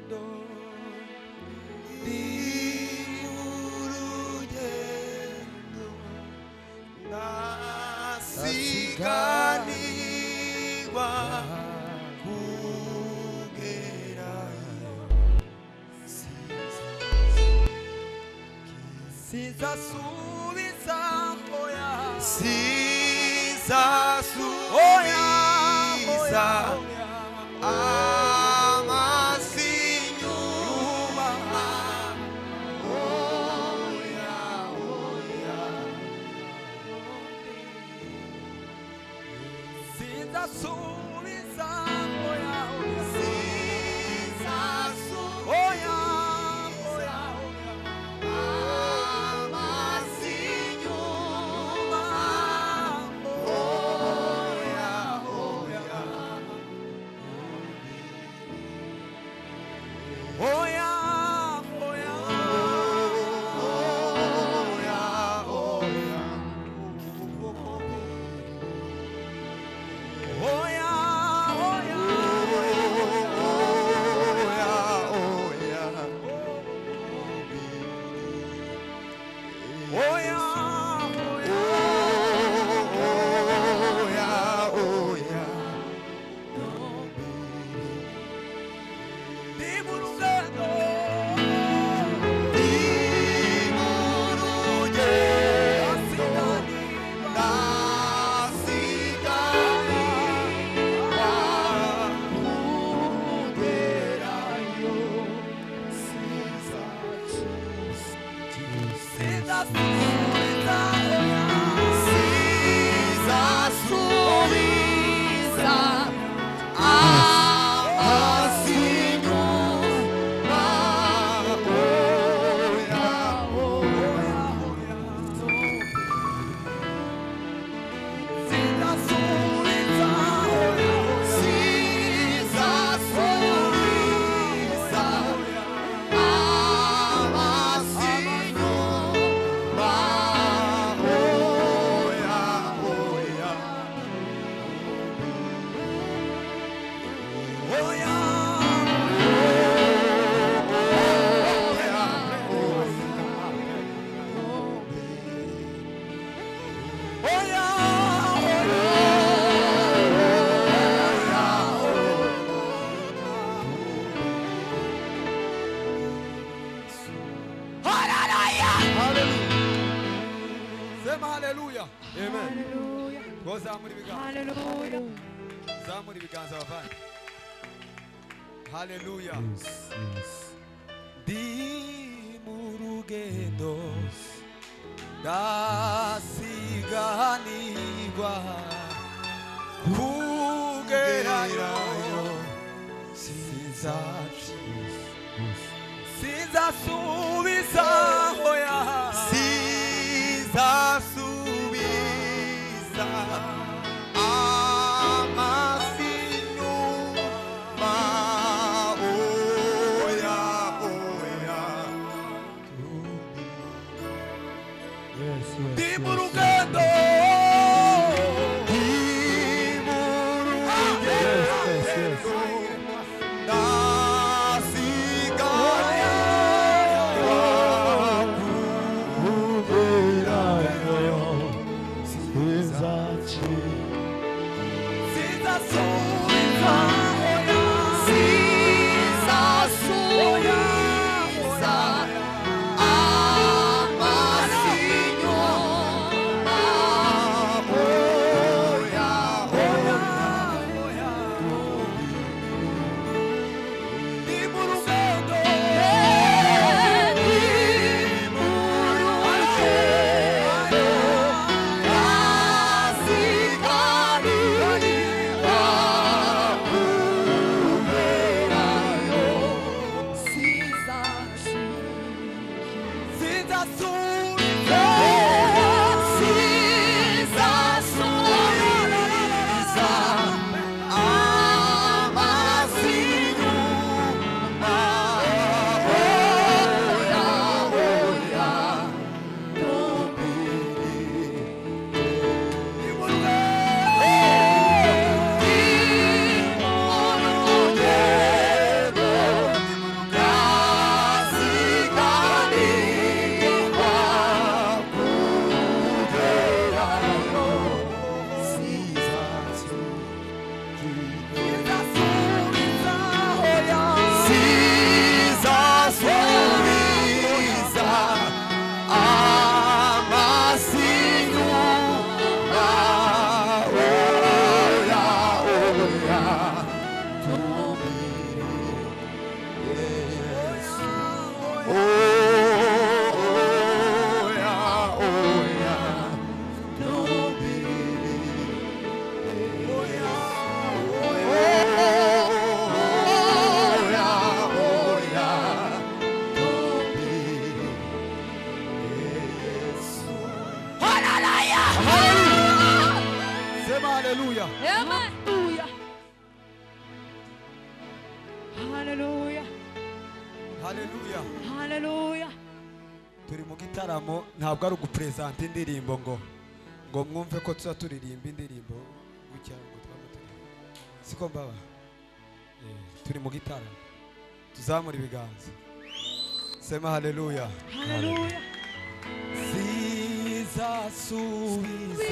Rugendo, ndi mu rugendo, ndasiganirwa kugerayo. Sinzasubiza, oya. Sinzasubiza amaso inyuma, oya, oya. Sinzasubiza, oya, oya. Sinzasubiza Oya, oya, oya. Amaso inyuma, oya, oya. Oya, oya. Oya, oya. Oya, oya. Oya, oya. Oya, oya. Oya, oya. Ndi mu rugendo. Ndi mu rugendo, ndasiganirwa kugerayo. Sinzasubiza, oya. Sinzasubiza amaso inyuma, oya, oya. Sinzasubiza, oya. Sinzasubiza amaso inyuma, oya, oya. Oya. Oya, Oya, oya. Haleluya. Sema haleluya. Amen. Haleluya. Twazamura ibiganza. Haleluya. Zamura ibiganza, bavandi. Haleluya. Ndi mu rugendo, ndasiganirwa kugerayo. Sinzasubiza, oya. Sinzasubiza amaso inyuma, oya, oya. Ndi mu rugendo. Ndi mu rugendo, ndasiganirwa kugerayo. Sinzasubiza, oya. Sinzasubiza amaso inyuma, oya, oya. Oya. Ndi mu rugendo. Ndi mu rugendo, ndasiganirwa kugerayo. Sinzasubiza. Sinzasubiza amaso inyuma, oya, oya. Ndi mu rugendo. Ndi mu rugendo. Haleluya. Haleluya. Haleluya. Haleluya. Haleluya. Turi mu gitaramo, ntabwo ari ugupresenta indirimbo ngo mwumve ko tuza turirimba indirimbo gutya ngo twaba turirimba. Siko mbaba. Turi mu gitaramo. Tuzamura ibiganza. Sema haleluya. Haleluya. Sizasubiza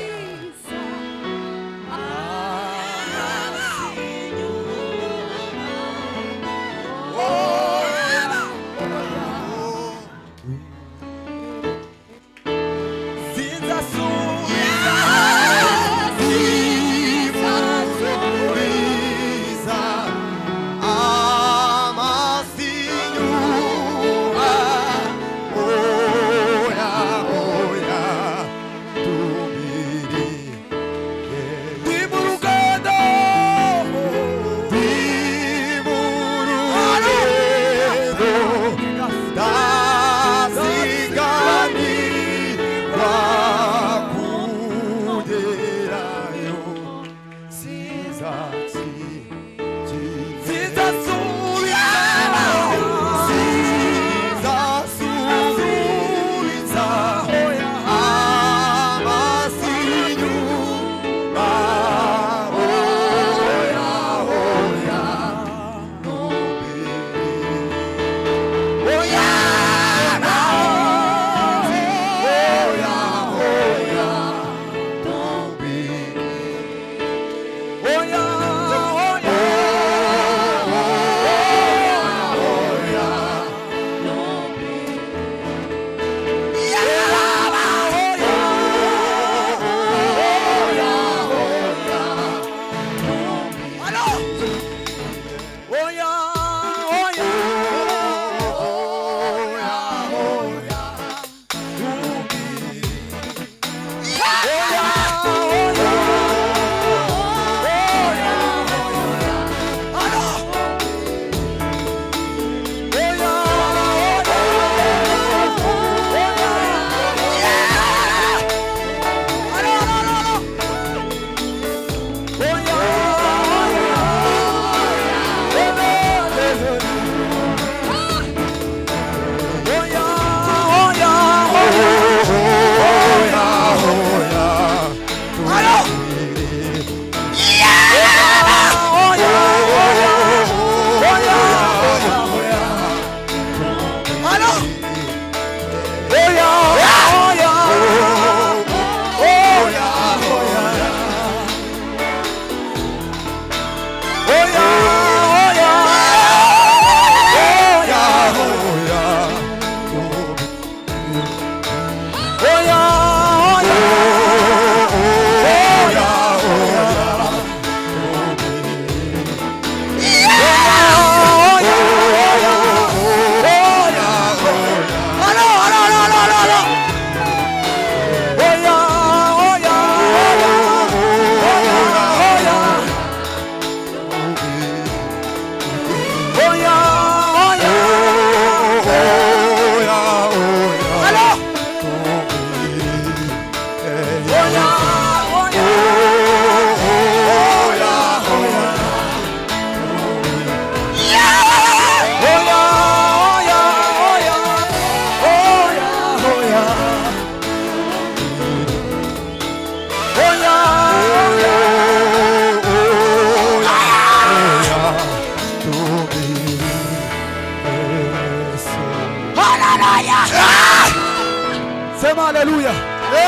Sema haleluya.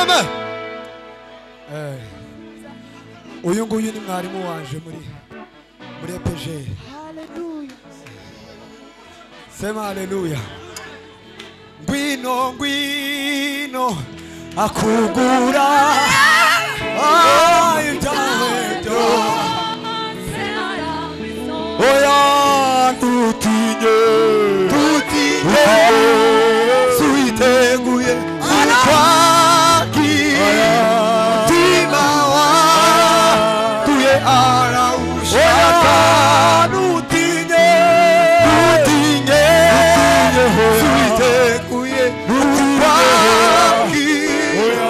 Amen. Uyu nguyu ni mwarimu wanje muri EPG. Haleluya. Sema haleluya. Ngwino ngwino akugura ibyawe byose. Oya ntutinye ntutinye suiteguye kukwakira mutima watuye arawushaka. Ntutinye ntutinye suiteguye kukwakira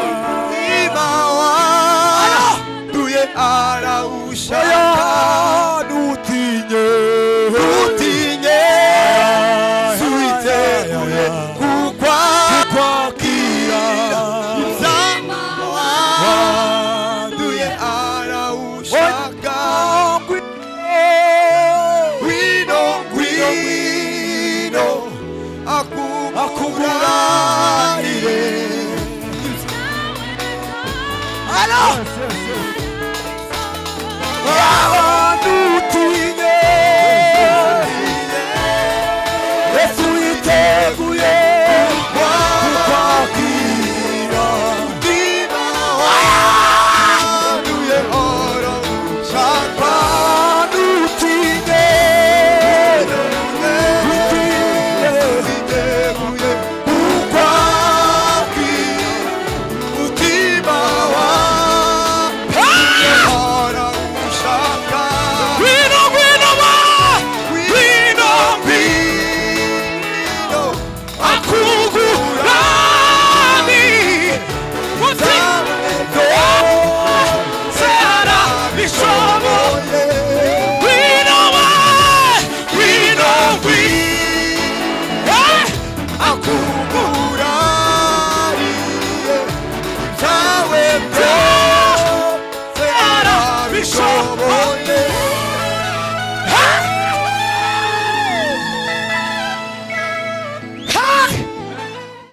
mutima watuye. Tuguranire. Alo! Abantu utinye, Yesu yiteguye.